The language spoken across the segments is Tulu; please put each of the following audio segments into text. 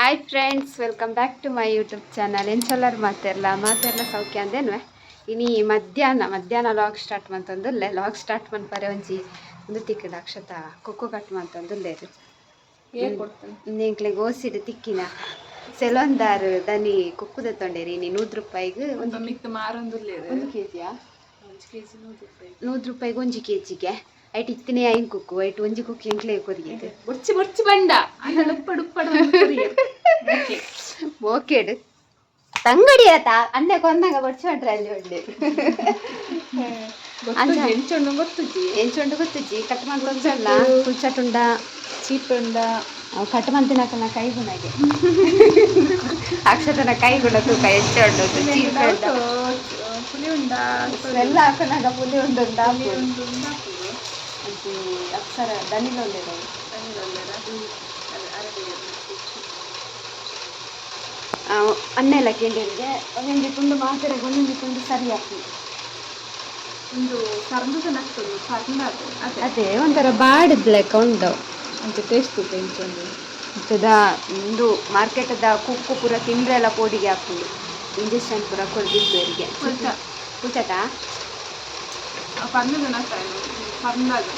Hi friends, welcome back to my YouTube channel. ಎಂಚೊಲ್ಲರ್ ಮಾತೆರ್ಲ? ಮಾತೆರ್ಲ ಸೌಖ್ಯ ಅಂದೇನ್ವೆ. ಇನಿ ಮಧ್ಯಾಹ್ನ ಮಧ್ಯಾಹ್ನ ವ್ಲಾಗ್ ಸ್ಟಾರ್ಟ್ ಮಂತೊಂದುಲ್ಲೆ. ವ್ಲಾಗ್ ಸ್ಟಾರ್ಟ್ ಮನ್ಪರೆ ಒಂಜಿ ಒಂದು ತಿಕ್ಕುಂಡು. ಅಕ್ಷತ ಕೊಕ್ಕೊ ಕಟ್ ಮಂತೊಂದುಲ್ಲೆರ್. ಎಂಕ್ಲೆಗ್ ಓಸಿಡ್ ತಿಕ್ಕಿನ ಸೆಲೊಂದಾರ್ ದನಿ ಕುಕ್ಕು ದೆತ್ತೊಂಡೇರಿ ಇನಿ 100 ರೂಪಾಯಿಗ್ ಒಂದು. ಮಿತ್ತ್ ಮಾರೊಂದುಲ್ಲೆರ್. 1 ಕೆಜಿಯಾ? 1 ಕೆಜಿ 100 ರೂಪಾಯಿ. 100 ರೂಪಾಯಿಗೆ 1 ಕೆಜಿಗೆ. ಐಟ್ ಇತ್ತಿನೇ ಐನ್ ಕುಕ್ಕು. ಐಟ್ ಒಂಜಿ ಕುಕ್ಕು ಎಂಕ್ಲೆಗ್ ಕೊರಿಯೆರ್. ಬೊರ್ಚಿ ಬೊರ್ಚಿ ಬಂಡ ಅಂಡ ಉಪ್ಪಡು ಉಪ್ಪಡು. ಮೋಕೆಡ್ ತಂಗಡಿ ಆತ ಅಣ್ಣೆ ಕೊಂದಾಗ ಬೊರ್ಚಿ ಹೊಂಟ್ರೆ ಅಲ್ಲಿ ಒಳ್ಳೆ. ಎಂಚೊಂಡು ಗೊತ್ತುಜಿ. ಎಂಚುಂಡು ಗೊತ್ತುಜ್ಜಿ. ಕಟ್ ಮಾಡ್ಕೊಂಚಲ್ಲ ಪುಲ್ಚಟುಂಡ. ಚೀಪುಂಡ. ಅವು ಕಟ್ ಮಂತಿನಕಲ್ನ ಕೈ ಗುಣಗೆ, ಅಕ್ಷತನ ಕೈ ಗುಣ ತೂಕ ಎಂಚ ಉಂಡು. ಚೀಪೆ ಉಂಡ. ಪುಲಿ ಉಂಡ. ಸ್ಮೆಲ್ ಹಾಕುನಾಗ ಪುಲಿ ಉಂಡು. ಉಂಡು. ಅಂಚಿ ಅಪ್ಸರ ದನಿಲೊಂದಿರೋ. ಅನ್ನೆಲ್ಲ ಕೇಂದ್ರಿಗೆ ಒಂದೊಂದು ತುಂಡು ಮಾತ್ರೆಗೆ ಒಂದೊಂದು ತುಂಡು ಸರಿ ಹಾಕಿ. ಒಂದು ಸರ್ಮದ ನಗ್ತದೆ ಸರ್ನ ಅದು ಅದೇ. ಅದೇ ಒಂಥರ ಬಾಡಿದ ಲೆಕ್ಕ ಉಂಡು. ಅಂಚ ಟೇಸ್ಟ್ ಉಂಟು ಎಂಚೊಂದು. ಇತ್ತದ ಇಂದು ಮಾರ್ಕೆಟ್ದ ಕುಕ್ಕು ಪೂರ ತಿಂದ್ರೆ ಎಲ್ಲ ಪೋಡಿಗೆ ಹಾಕುಂಡು. ಇಂಜೆಕ್ಷನ್ ಪೂರ ಕೊರ್ದಿಪ್ಪರಿಗೆ. ಪುಲ್ಚ. ಪುಲ್ಚಟ. ಪರ್ನದ ನಗ್ತಾಯಿಲ್ಲ ಪರ್ನದ.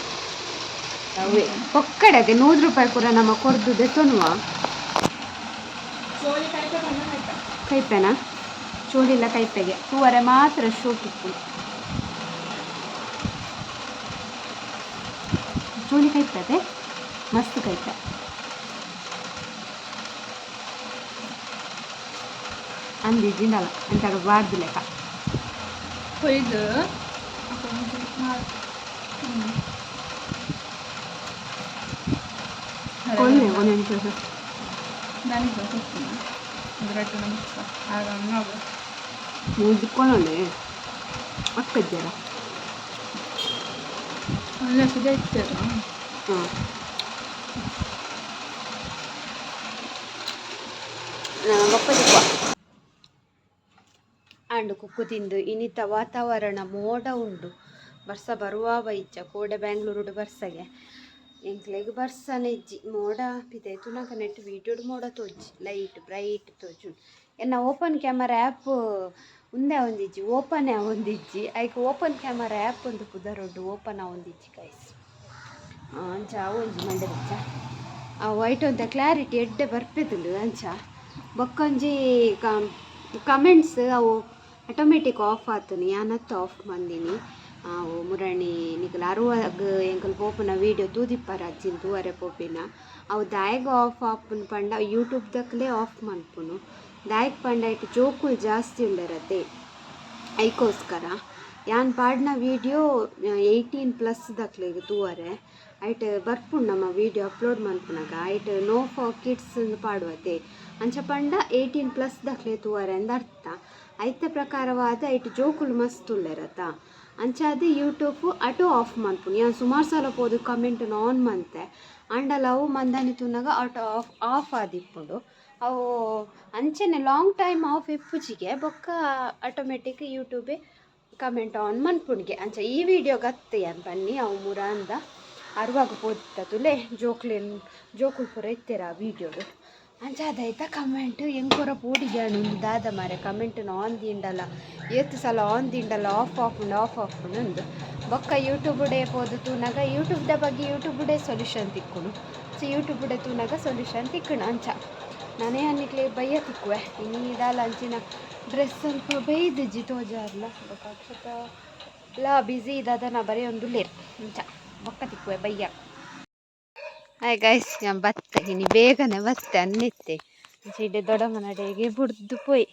ಅವೇ ಪೊಕ್ಕಡೆ ಅದೇ 100 ರೂಪಾಯಿ ಪೂರ ನಮ್ಮ ಕೊರ್ದು ದೆತ್ತೊನುವ. ಚೋಳಿ ಕೈಪೆ ಬಣ್ಣ ಆಯ್ತಾ? ಕೈಪೆನಾ? ಚೋಳಿಲ್ಲ ಕೈಪೆಗೆ ತೂವರೆ ಮಾತ್ರ ಶೋಕಿತ್ತು. ಚೋಳಿ ಕೈಪೆ ಮಸ್ತ್ ಕೈಪೆ. ಅಂದಿ ಜಿಂಡಲ ಅಂತ ಬಾರ್ದು ಲೆಕ್ಕ. ಕೊಯ್ದು. ಕೊಲ್ಲೆ ಒಂದೊಂದು. ನನಗೆ ಕೊಡ್ತೀನಿ ಒಂದು ರಡ್ಡು ನಮಸ್ಕಾರ ಆಗ. ಮೂಜಿ ಕೊನೊಲೆ ಅಕ್ಕಜ್ಜರ. ಒಳ್ಳೆ ಸುಜಾ ಇತ್ತು. ಹಾಂ, ಬೊಕ್ಕ ತಿಕ್ಕುವ. ಆಂಡ್ ಕುಕ್ಕು ತಿಂದು ಇನ್ನಿತ ವಾತಾವರಣ ಮೋಡ ಉಂಡು. ಬರ್ಸ ಬರುವ ಇಜ್ಜ ಕೋಡೆ ಬ್ಯಾಂಗ್ಳೂರುಡು ಬರ್ಸಗೆ. ಎಂಕ್ಲೆಗ್ ಬರ್ಸನೆ ಇಜ್ಜಿ. ಮೋಡ ಪಿದೈ ತುನಗ ನೆಟ್ ವೀಡಿಯೋಡು ಮೋಡ ತೋಜಿ, ಲೈಟ್ ಬ್ರೈಟ್ ತೋಜುಂಡು. ಎನ್ನ ಓಪನ್ ಕ್ಯಾಮರಾ ಆ್ಯಪ್ ಉಂದೆ ಒಂದಿಜ್ಜಿ, ಓಪನ್ ಒಂದಿಜ್ಜಿ. ಐಕ್ ಓಪನ್ ಕ್ಯಾಮರಾ ಆ್ಯಪ್ ಒಂದು ಪುದರುಂಡು, ಓಪನ್ ಆವೊಂದಿಜ್ಜಿ ಗೈಸ್. ಅಂಚ ಒಂಜಿ ಮಂಡೆ ಬೆಚ್ಚ. ಆ ವೈಟ್ ಒಂತೆ ಕ್ಲಾರಿಟಿ ಎಡ್ಡೆ ಬರ್ಪೆದುಂಡು. ಅಂಚ ಬೊಕ್ಕೊಂಜಿ ಕಮೆಂಟ್ಸ್ ಅವು ಆಟೋಮೆಟಿಕ್ ಆಫ್ ಆತುನಿ. ಯಾನತ್ತ ಆಫ್ ಮಂದಿನಿ. ಅವು ಮುರಣಿ ನಿಕಲ್ ಅರುವಾಗ ಎಂಕಲ್ ಪೋಪುನ ವೀಡಿಯೋ ತೂದಿಪ್ಪರ ಅಜ್ಜಿನ್ ತೂವರೆ ಪೋಪಿನ. ಅವು ದಾಯೆಗ್ ಆಫ್ ಆಪುನು ಪಂಡ ಯೂಟ್ಯೂಬ್ ದಕ್ಲೆ ಆಫ್ ಮನ್ಪುನು. ದಾಯೆಗ್ ಪಂಡ ಐಟ್ ಜೋಕುಲು ಜಾಸ್ತಿ ಉಲ್ಲೆರತೆ, ಐಕೋಸ್ಕರ. ಯಾನ್ ಪಾಡ್ನ ವೀಡಿಯೋ 18+ ದಕ್ಲೆಗ್ ತೂವರೆ. ಐಟ್ ಬರ್ಪುಂಡು ನಮ್ಮ ವೀಡಿಯೋ ಅಪ್ಲೋಡ್ ಮನ್ಪುನಗ ಐಟ್ ನೋ ಫಾರ್ ಕಿಡ್ಸ್ ಅಂದ್ ಪಾಡುವತೆ. ಅಂಚ ಪಂಡ 18+ ದಕ್ಲೆ ತೂವರೆ ಅಂದ್ ಅರ್ಥ. ಐತ ಪ್ರಕಾರವಾದ ಐಟ್ ಜೋಕುಲು ಮಸ್ತ್ ಉಲ್ಲೆರತ, ಅಂಚಾದ್ ಯೂಟ್ಯೂಬ್ ಆಟೋ ಆಫ್ ಮನ್ಪುನು. ಯಾನ್ ಸುಮಾರು ಸಲ ಪೋದು ಕಮೆಂಟ್ ಆನ್ ಮಂತೆ. ಆಂಡಲ ಅವು ಮಂದಾನಿ ತೂನಗ ಆಟೋ ಆಫ್ ಆಫ್ ಆದಿಪ್ಪುಂಡು. ಅವು ಅಂಚನೆ ಲಾಂಗ್ ಟೈಮ್ ಆಫ್ ಇಪ್ಪುಜಿಗೆ. ಬೊಕ್ಕ ಆಟೋಮೆಟಿಕ್ ಯೂಟ್ಯೂಬೇ ಕಮೆಂಟ್ ಆನ್ ಮನ್ಪುಂಡ್ಗೆ. ಅಂಚ ಈ ವಿಡಿಯೋ ಗತ್ತು ಯಾನ್ ಪನ್ನಿ. ಅವು ಮುರಾಂದ ಅರುವಾಗ ಪೋದಿತ್ತ ತುಲೆ, ಜೋಕ್ಲೆನ್ ಜೋಕುಲು ಪೂರ ಇತ್ತೆರ್ ಆ ವೀಡಿಯೋಡು. ಅಂಚ ಅದಾಯ್ತ ಕಮೆಂಟ್ ಎಂಕೊರ ಪೋಡಿಗೆ ಉಂದು ದಾದ ಮಾರೆ, ಕಮೆಂಟ್ ಆನ್ ದಿಂಡಲ ಏತ್ ಸಲ ಆನ್ ದಿಂಡಲ ಆಫ್ ಆಪುಂಡು, ಆಫ್ ಆಪುಂಡು ಉಂದು. ಬೊಕ್ಕ ಯೂಟ್ಯೂಬುಡೇ ಪೋದು ತೂನಗ ಯೂಟ್ಯೂಬ್ದ ಬಗ್ಗೆ ಯೂಟ್ಯೂಬುಡೇ ಸೊಲ್ಯೂಷನ್ ತಿಕ್ಕುಂಡು. ಸೊ ಯೂಟ್ಯೂಬುಡೆ ತೂನಗ ಸೊಲ್ಯೂಷನ್ ತಿಕ್ಕುಂಡು. ಅಂಚ ನಾನೇ ಅನ್ನಿಕ್ಲೆ ಬಯ್ಯ ತಿಕ್ಕುವೆ. ಇನಿ ದಾಲ ಅಂಚಿನ ಡ್ರೆಸ್ ಸ್ವಲ್ಪ ಬೈದಿಜ್ಜಿ ತೋಜಾರ್ಲ. ಬೊಕ್ಕ ಅಕ್ಷತ ಲಾ ಬ್ಯುಸಿ ದಾದನ ಬರೆಯೊಂದುಲ್ಲೆರ್. ಅಂಚ ಬೊಕ್ಕ ತಿಕ್ಕುವೆ ಬಯ್ಯ. ಹಾಯ್ ಗೈಸ್, ಯಾನ್ ಬತ್ತೆ. ಇನಿ ಬೇಗನೆ ಬತ್ತೆ ಅನ್ನಿತ್ತೆ. ಅಂಚ ಇಡೆ ದೊಡ್ಡಮ್ಮನಡೆಗೆ ಬುಡ್ದು ಪೋಯಿ.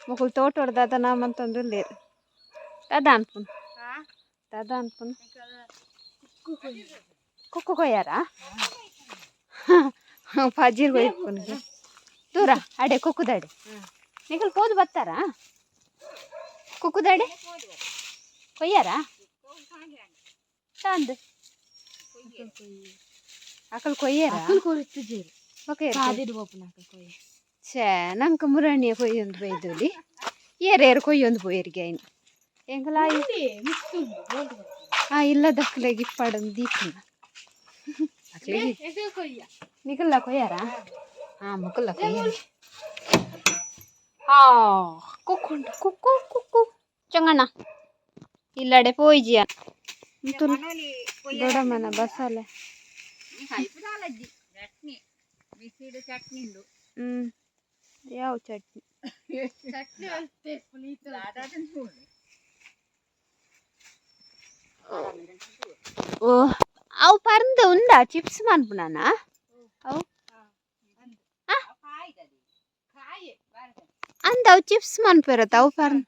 ಮೊಕುಲು ತೋಟೋಡು ದಾದ ಮಂತೊಂದುಲ್ಲೆರ್. ದಾದ ಅನ್ಪುನು? ದಾದ ಅನ್ಪುನು? ಕುಕ್ಕು ಕೊಯ್ಯಾರಾ? ಪಜಿರ್ ಕೊಯ್ಪುನು ದೂರ ಅಡೆ ಕುಕ್ಕುದಡೆ. ನಿಕಲ್ ಪೋದು ಬರ್ತಾರಾ? ಕುಕ್ಕುದಡೆ ಕೊಯ್ಯಾರಾ? ತಂದು ಅಕಲ್ ಕೊಯ್ಯಾರ? ಓಕೆ. ಛೇ, ನಂಗೆ ಮುರಣಿಯ ಕೊಯ್ಯೊಂದು ಬೈದೊಲಿ. ಏರೇರು ಕೊಯ್ಯೊಂದು ಪೋಯೆರ್ಗೆ ಐನ್ ಎಂಕಲ ಆ ಇಲ್ಲ ದಕ್ಲೆಗ್ ಇಪ್ಪಡೊಂದು ದೀಪುನ. ನಿಕಲ್ಲ ಕೊಯ್ಯಾರಾ? ಹಾ ಮುಕುಲ್ಲ ಹಾ ಕುಕ್ಕುಂಡು ಕುಕ್ಕು ಕುಕ್ಕು ಚಂಗಣ್ಣ ಇಲ್ಲಡೆ ಪೋಯಿಜಿಯ ದೊಡ್ಡಮ್ಮನ ಬಸಲೆ. ಹ್ಮ್ ಯಾವ ಚಟ್ನಿ? ಓ ಅವು ಪರ್ಂದ್ ಉಂದಾ ಚಿಪ್ಸ್ ಮನ್ಪುನಾನ ಅವು? ಅಂದ ಅವು ಚಿಪ್ಸ್ ಮನ್ಪೆರತ್ತ ಅವು ಪರ್ಂದ್.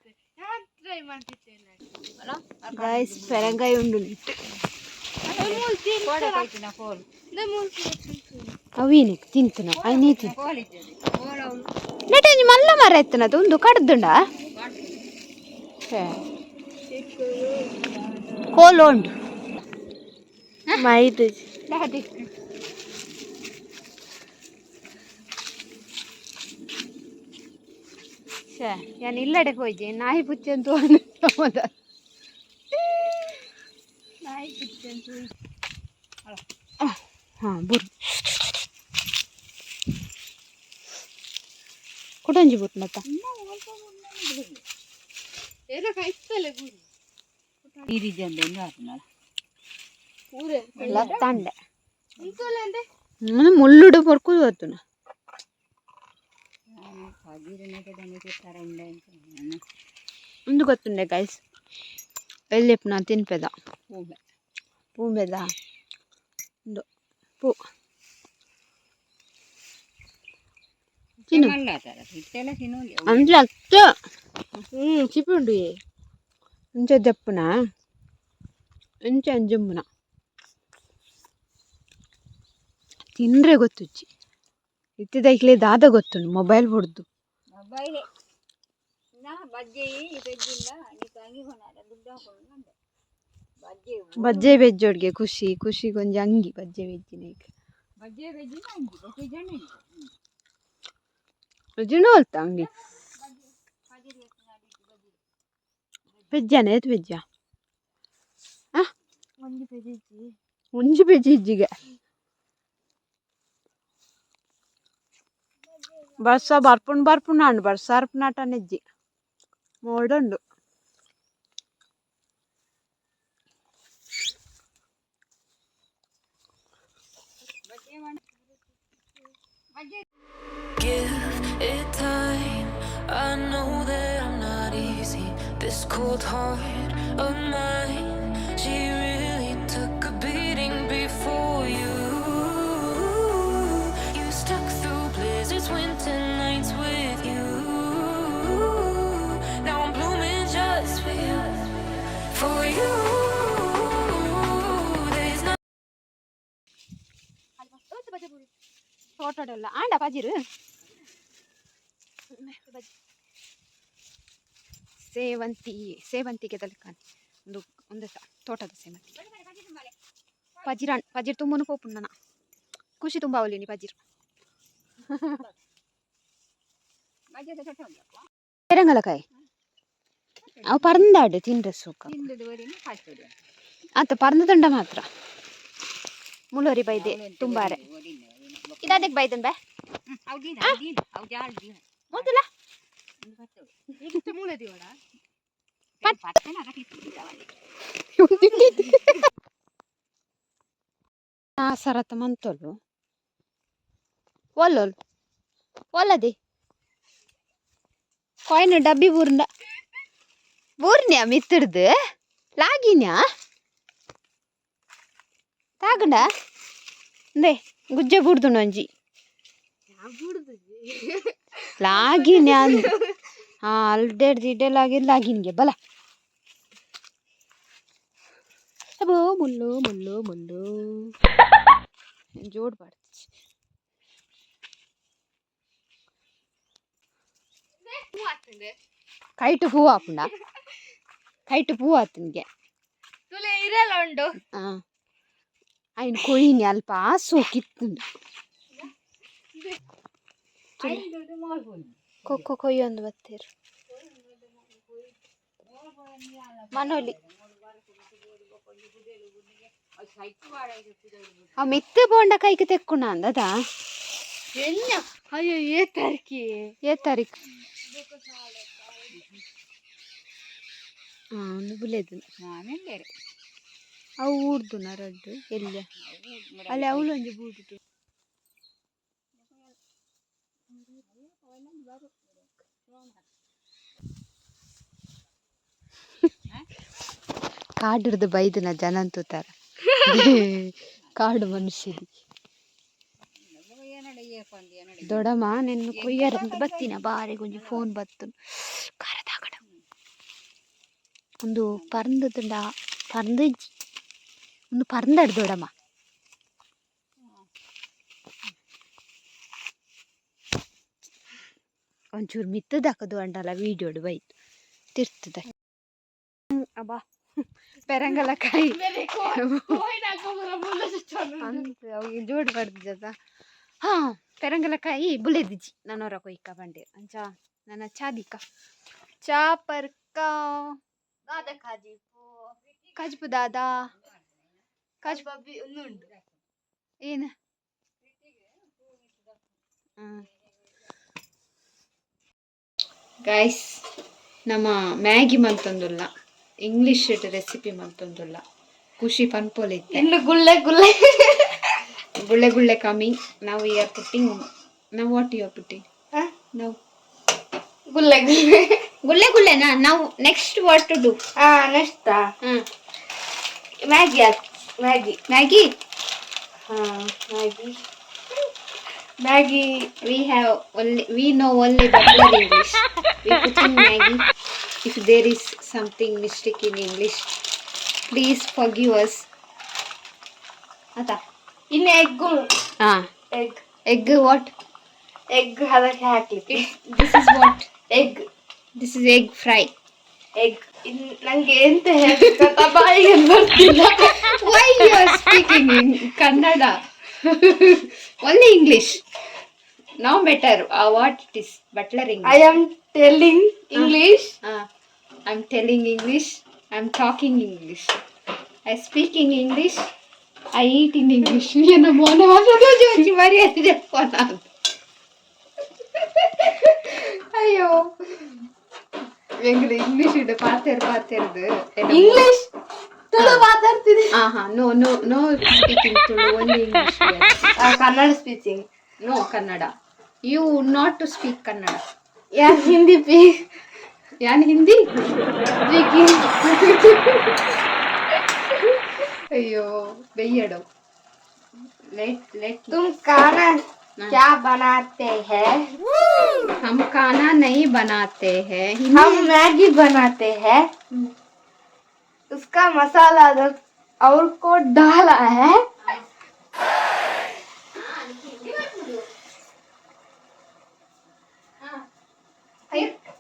ಗೈಸ್, ಪೆರಂಗಾಯಿ ಉಂಡು. ಅವೇನಕ್ಕೆ ತಿಂತನ ಐನೇ ತಿಂತ ನೆಟಂಜಿ ಮಲ್ಲ ಮರ ಎತ್ತನದು ಒಂದು ಕಡ್ದುಂಡ ಕೋಲು ಉಂಡು. ಮೈದು. ಛೇ, ನಾನು ಇಲ್ಲಡೆ ಹೋಯ್ಜೆ ನಾಯಿ ಪುಚ್ಚಂತು. ನಾಯಿ ಪುಚ್ಚಂತು. ಹಾಂ, ಬುರ್ ಕುಡಂಜಿ ಬುರ್ನತ್ತ. ಲತ್ತಂಡೆ ಮುಳ್ಳುಡು ಪೊರ್ಕು ಹೋತುನ. ಉಂದು ಗೊತ್ತುಂಡೆ ಗೈಸ್, ಎಲ್ಲಿಪ್ಪುನ ತಿನ್ಪೆದ ಪೂಂಬೆದ ಉಂದು ಪೂ ತಿನ್ನು ಅಂದ್ರೆ ಅತ್ತ. ಚಿಪ್ಪಿ ಉಂಡು. ಇಂಚ ದೆಪ್ಪುನ ಇಂಚ ಅಂಜುಂಬುನ ತಿಂದ್ರೆ ಗೊತ್ತುಜ್ಜಿ. ಇತ್ತಿದೈಕ್ಲೆ ದಾದ ಗೊತ್ತುಂಡು? ಮೊಬೈಲ್ ಬುಡ್ದು. ಬಜ್ಜೆ ಬೆಜ್ಜೋಡ್ಗೆ ಖುಷಿ ಖುಷಿ ಕೊಂಜ ಅಂಗಿ ಬಜ್ಜೆ ಬೆಜ್ಜಿನ ಜಿಂಡ ಹೊಲ್ತ ಅಂಗಿ ಪೆಜ್ಜಾನೆ ಏತ್ ಪೆಜ್ಜ? ಒಂಜಿ ಪೆಜ್ಜಿ. ಒಂಜಿ ಪೆಜ್ಜಿ ಇಜ್ಜಿಗೆ. ಬರ್ಸ ಬರ್ಪುಂಡು ಬರ್ಪುಂಡು ಅಂಡು ಬರ್ಸ ಅರ್ಪುನಾಟನೆಜ್ಜಿ, ಮೋಡುಂಡು. Give it time. I know that I'm not easy. This cold heart of mine, she really took a beating before you. You stuck through blizzards, winter nights with you. Now I'm blooming just for you. For you. There's no ತೋಟಡೆಲ್ಲ ಆಂಡ ಪಜಿರು ಸೇವಂತಿ, ಸೇವಂತಿಗೆ ತಲಕಾನಿ ಒಂದು ಒಂದು ತೋಟದ ಸೇವಂತಿಗೆ ಪಜಿರಾಣ್ ಪಜಿರ್ ತುಂಬನು ಪೋಪುಂಡು. ಖುಷಿ ತುಂಬ ಅವಲಿನಿ ಪಜಿರ್ ಪೆರಂಗಲಕಾಯಿ ಅವು ಪರಂದಾಡು ತಿನ್ರೆ ಸುಖ ಆತ ಪರಂದ ದಂಡ ಮಾತ್ರ ಮುಲೋರಿ ಬೈದೆ ತುಂಬಾರೆ. ಇದಾದಕ್ಕೆ ಬೈದನ್ ಬೇ ಮೊದಲ. ಸರತ ಮಂತೊಲು ಒಲ್ಲೊಲ್ ಒಲ್ಲದಿ ಕಾಯಿನ್ ಡಬ್ಬಿ ಬೂರ್ನ ಬೂರ್ನ್ಯಾ ಮಿತ್ತಿಡ್ದು ಲಾಗಿನ್ಯಾ ತಾಗಂಡ ಅಂದೆ ಗುಜ್ಜೆ ಬೂರ್ದುಂಡು ಒಂಜಿ ಲಾಗಿನ್ಯಾ. ಹಾ, ಅಲ್ಡೆಡ್ ಇಡೆ ಲಾಗಿ ಲಾಗಿನ್ಗೆ ಬಲ. ಅಬ್ಬೋ, ಮುಳ್ಳು ಮುಳ್ಳು ಮುಳ್ಳು ಜೋಡ್ ಬಾಡ್ತಿ. ಕೈಟ್ ಹೂ ಆಪುಂಡ? ಕೈಟ್ ಹೂ ಆತನ್ಗೆ. ತುಲೆ ಇರಲ್ಲ ಉಂಡು. ಆ ಐನ್ ಕೊಯ್ನಿ ಅಲ್ಪ ಸೋಕಿತ್ತುಂಡು ಕೊಕ್ಕೊ ಕೊಯ್ಯೊಂದು ಬತ್ತೀರು ಮನೋಲಿ. ಆ ಮಿತ್ತೆ ಬೋಂಡ ಕೈಗೆ ತೆಕ್ಕುಣ ಅಂದದ. ಅಯ್ಯೋ, ಏ ತಾರೀಕಿ? ಏ ತಾರೀಕು? ಹಾಂ, ಒಂದು ಬುಲೆದು. ಅವು ಊರ್ದುನ ರಡ್ಡು ಎಲ್ಲಿ ಅಲ್ಲಿ ಅವಳು ಒಂಜಿ ಬೂಡುದು. ಕಾಡಿಡ್ದು ಬೈದನ ಜನ ತೂತಾರ, ಕಾಡು ಮನುಷ್ಯದಿ. ದೊಡಮ್ಮ ನಿನ್ನ ಕೊಯ್ಯರ ಅಂತ ಬತ್ತಿನ ಬಾರಿಗೆ ಒಂಜಿ ಫೋನ್ ಬತ್ತು ಕಾರದಾಗಡ. ಒಂದು ಪರ್ಂದು ತುಂಡ, ಪರ್ಂದು ಇಜ್ಜಿ, ಒಂದು ಪರ್ಂದಡ್ ದೊಡಮ್ಮ. ಒಂಚೂರು ಮಿತ್ತದಾಕದು ಅಂಡಲ ವೀಡಿಯೋಡು ಬೈತು ತಿರ್ತದ. ಅಬ್ಬಾ, ಪೆರಂಗಲಕಾಯಿ ಅಂತ ಅವು ಜೋಡು ಬಡ್ದಿದ್ದ. ಹಾ, ಪೆರಂಗಲಕಾಯಿ ಬುಲೆದಿಜ್ಜಿ. ನಾನು ಕೊಯ್ಕ ಬಂಡೆ ಅಂಚ ನನ್ನ ಚಾದಿಕ ಚಾ ಪರ್ಕ ಕಾಜಿಪು ದಾದಾ ಕಾಜು ಏನು? ಗಾಯ್ಸ್, ನಮ್ಮ ಮ್ಯಾಗಿ ಮಂತೊಂದುಲ್ಲ, ಇಂಗ್ಲಿಷ್ ರೆಸಿಪಿ ಮಂತೊಂದುಲ್ಲ. ಖುಷಿ ಪನ್ಪೊಲಿತ್ತೆ. ಇನ್ನು ಗುಳ್ಳೆ ಗುಳ್ಳೆ. ಗುಳ್ಳೆ ಗುಳ್ಳೆ ಕಮ್ಮಿ. ನಾವು we are putting ನಾವು, what you are putting ನಾವು? ಗುಳ್ಳೆ ಗುಳ್ಳೆ. ಗುಳ್ಳೆ ಗುಳ್ಳೆನಾ? ನಾವು ನೆಕ್ಸ್ಟ್ what to do? ಹಾ, next hmm. Maggi, Maggi. Maggi. ಹಾ, Maggi, Maggi. We have only, we know only better English. We putting Maggi. If there is something mistake in English, please forgive us ಆತಾ. ಇನ್ನು ಎಗ್. ಹಾ. ಎಗ್. Egg what? Egg ಅದಕ್ಕೆ ಹಾಕ್ಲಿಕ್ಕೆ. This is what? Egg. This is egg fry. Egg. ಇನ್ ನಂಗೆ ಎಂತ ಹೇಳ್ಬೇಕಂತ ಬಾಯಿಗೆ ಬರ್ತಿಲ್ಲ. Why you are speaking in Kannada? Only English. Now better. What it is? Butler I English. Am telling English. I'm telling English. I'm talking English. I speaking English. I eat in English. ಏನು ಮೋನೆ ಮಾತಾಡೋದು ಒಂಜಿ ಮರ್ಯಾದೆ ಜಪ್ಪೋನ. ಅಯ್ಯೋ, ಎಂಗ್ಲು ಇಂಗ್ಲಿಷ್ ಇಡು ಪಾತೆರ್ ಪಾತೆರ್ದು. ಇಂಗ್ಲಿಷ್, ತುಳು ಮಾತಾಡ್ತೀನಿ. ಹಾ ಹಾ, no no no speaking Tulu, only English. Kannada speaking. No Kannada. You not to speak Kannada. Yeah, Hindi P ಯಾನ್ ಹಿಂದಿ? ಸ್ಪೀಕಿಂಗ್. ಅಯ್ಯೋ, ಬೆಯ್ಯಡು ಲೇಟ್ ಲೇಟ್. तुम खाना क्या बनाते हैं? हम खाना नहीं बनाते हैं. हम मैगी बनाते हैं, उसका मसाला और को डाला है.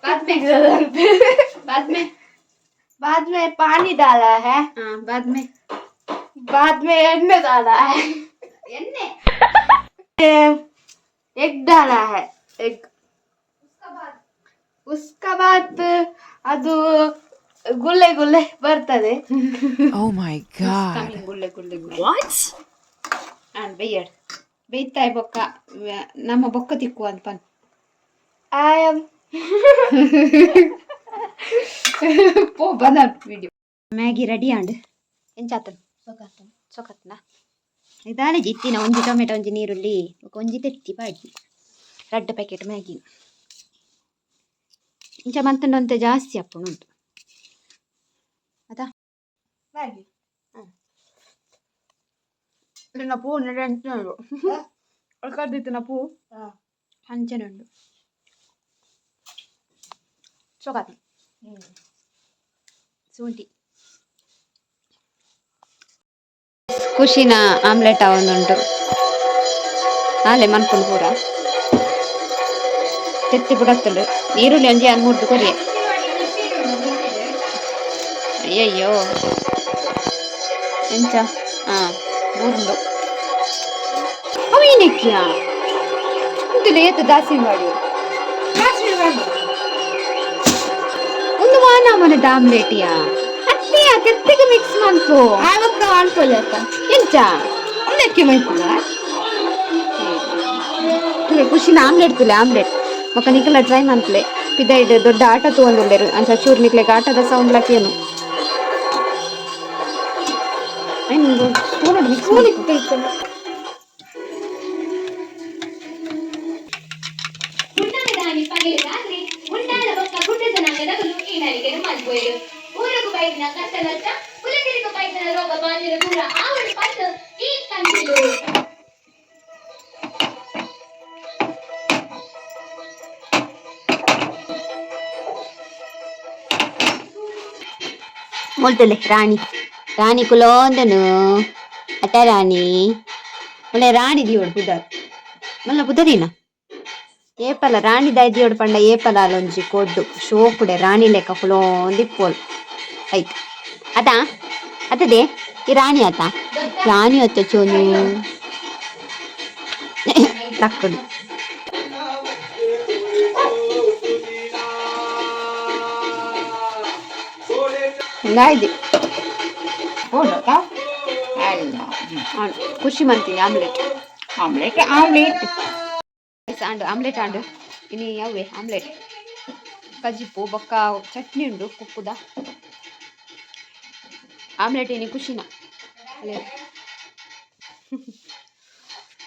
बाद में, बाद में. बाद में पानी डाला है. हाँ, बाद में. बाद में एಣ್ಣೆ डाला है. ಎಣ್ಣೆ. एग डाला है, एग. उसका बाद ಅದು ಗುಳ್ಳೆ ಗುಳ್ಳೆ ಬರ್ತದೆ. Oh my God. Coming ಗುಳ್ಳೆ ಗುಳ್ಳೆ ಗುಳ್ಳೆ. What? And ಬೆಯ್ಯಡ್ ಬೆಯ್ತಾಯ್ ಬೊಕ್ಕ ನಮ್ಮ ಬೊಕ್ಕ ತಿಕ್ಕು ಅಂತ ಪನ್. I am ಪೋ ಬಂದ ವಿಡಿಯೋ. ಮ್ಯಾಗಿ ರೆಡಿ ಆಂಡ್ ಎಂಚಾತನ್ ಸೊಕತ್ನ ಇದಾನೆ ಜಿತ್ತಿನ ಒಂಜಿ ಟೊಮೆಟೊ, ಒಂಜಿ ನೀರುಳ್ಳಿ, ಬೊಕ ಒಂಜಿ ತೆತ್ತಿ ಪಾಡ್ದಿ ರಡ್ಡ್ ಪ್ಯಾಕೆಟ್ ಮ್ಯಾಗಿ. ಇಂಚ ಮಂತುಂಡ ಒಂತೆ ಜಾಸ್ತಿ ಅಪ್ಪುಂಡು ಅತಾ. ಮ್ಯಾಗಿ. ಇನ್ನ ಪೂ ಅಂಚನೆ ಕರ್ದಿತ್ತಿನ ಪೂ ಅಂಚನೆ ಉಂಡು ಸೊಕತ್ನ ಶುಂಠಿ. ಖುಷಿನ ಆಮ್ಲೆಟ್ ಆವೊಂದುಂಟು. ಆಲೆ ಮನ್ಪುಂಡು ಪೂರ ತೆತ್ತಿ ಬುಡತ್ತುಂಡು. ಈರುಳ್ಳಿ ಒಂಜಿ ಅನ್ ಮೂರ್ದು ಕೊರಿಯೆ. ಅಯ್ಯಯ್ಯೋ, ಎಂಚ? ಹಾ, ಬೂರ್ಂಡು. ಅವು ಏನಕ್ಕಿಯ ಇಂತುಲೆ ಏತ್ ದಾಸಿ ಮಾಡಿ ಒಂದು ವಾನ ಮನೆದ ಆಮ್ಲೆಟಿಯಾ ಅತ್ತೆಯ ತೆತ್ತಿಗೆ ಮಿಕ್ಸ್ ಮನ್ಪು. ಆವಕ್ಕ ಅನ್ಕೊಳ್ಳತ್ತ. ಎಂಚ? ಅವಲಕ್ಕಿ ಮಾಡ್ತೀರಾ? ಖುಷಿನ ಆಮ್ಲೆಟ್ ತುಲೆ ಆಮ್ಲೆಟ್. ಬೊಕ್ಕ ನಿಕಲ ಟ್ರೈ ಮನ್ಪುಲೆ. ಪಿದೈಡ್ ದೊಡ್ಡ ಆಟ ತೂವೊಂದುಲ್ಲೆರ್. ಅಂಚ ಚೂರು ನಿಕ್ಲೆಗ್ ಆಟದ ಸೌಂಡ್ ಲ ಕೇನು. ಐನ್ ಸ್ಪೂನ್ ಮಿಕ್ಸ್. ಸ್ಪೂನ್ ಇತ್ತು. ಉಂಡಾಣಿ ಪಗೆಲದಾದ್ರೆ ಉಂಡಾಣ ಬೊಕ್ಕ ಗುಡ್ಡದ ನಂಗದಗುಲು ಈ ನಲಿಕೆನು ಮಲ್ಪುವೆರು. ಊರುಗು ಬೈದಿನ ಕಷ್ಟ ನಷ್ಟ, ಕುಲತಿರಿಗು ಬೈದಿನ ರೋಗ ಬಾಂಧಿನ ದೂರ ಆವಡು ಪಂದು ಈ ಕಂದಿಲು. ಮೊಲ್ತಲೆ ರಾಣಿ ರಾಣಿ ಕುಲೋಂದನು ಅತ ರಾಣಿ ಒಳ್ಳೆ ರಾಣಿ ದಿಯೋಡು ಪುದರ್ ಮಲ್ಲ ಪುದರಿನ ಏಪಲ ರಾಣಿ ದಾಯಿ ಪಂಡ ಏಪಲ ಅಲೊಂಜಿ ಕೊಡ್ಡು ಶೋಕುಡೆ ರಾಣಿ ಲೆಕ್ಕ ಕುಲೋಂದಿಪ್ಪೋಲ್ ಐತ್ ಅತ ಅತದೆ ಈ ರಾಣಿ ಆತ ರಾಣಿ ಅತ್ತ ಚೋನು ತಕ್ಕಡು. ಗಾಯ್ದಿ. ಖುಷಿ ಮಂತೀನಿ ಆಮ್ಲೆಟ್. Omelette omelette. ಆಂಡು ಆಮ್ಲೆಟ್ ಆಂಡು. ಇನಿ ಅವೇ ಆಮ್ಲೆಟ್, ಕಜಿಪು ಬೊಕ್ಕ ಚಟ್ನಿ ಉಂಡು ಕುಪ್ಪುದ. ಆಮ್ಲೆಟ್ ಇನಿ ಖುಷಿನ ಅಲ್ಲೇ.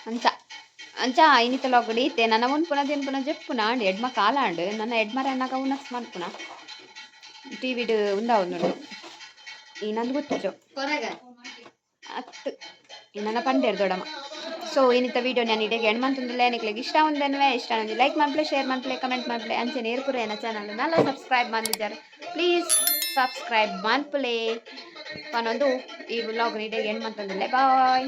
ಅಂಚ ಅಂಚ ಇನ್ನಿತ ಲೋಕಡ್ ಈತೆ. ನನ್ನ ಉನ್ಪುನ ತಿನ್ಪುನ ಜೆಪ್ಪುನ ಆಂಡ್. ಎಡ್ಮ ಕಾಲ ಆಂಡ್. ನನ್ನ ಎಡ್ಮರ ಅನ್ನಾಗ ಉನಸ್ ಮನ್ಪುನ ಟಿವಿಡ್ ಉಂದ ಉಂದುಂಡು. ಈ ನಂದು ಗೊತ್ತಿಜೋ ಅತ್ತು ನನ್ನ ಪಂಡೇರ್ ದೊಡಮ್ಮ. ಸೊ ಇನ್ನಿತ ವೀಡಿಯೋ ನಾನು ಇಡೆಗೆ ಎಂಡ್ ಮಂತುಂದುಲ್ಲೆ. ನಿಕ್ಲೆಗ್ ಇಷ್ಟ ಉಂದೆನ್ವೆ ಇಷ್ಟ ಒಂಜಿ ಲೈಕ್ ಮನ್ಪುಲೆ, ಶೇರ್ ಮನ್ಪುಲೆ, ಕಮೆಂಟ್ ಮನ್ಪುಲೆ. ಅಂಚನೆ ಏರ್ಪುರ ಎನ್ನ channel Nalla subscribe ಮಂದಿದ್ದಾರೆ, please subscribe ಮನ್ಪುಲೆ ಪನೊಂದು ಈ ವ್ಲಾಗ್ ಇಡೆಗೆ ಎಂಡ್ ಮಂತುಂದುಲ್ಲೆ. ಬಾಯ್.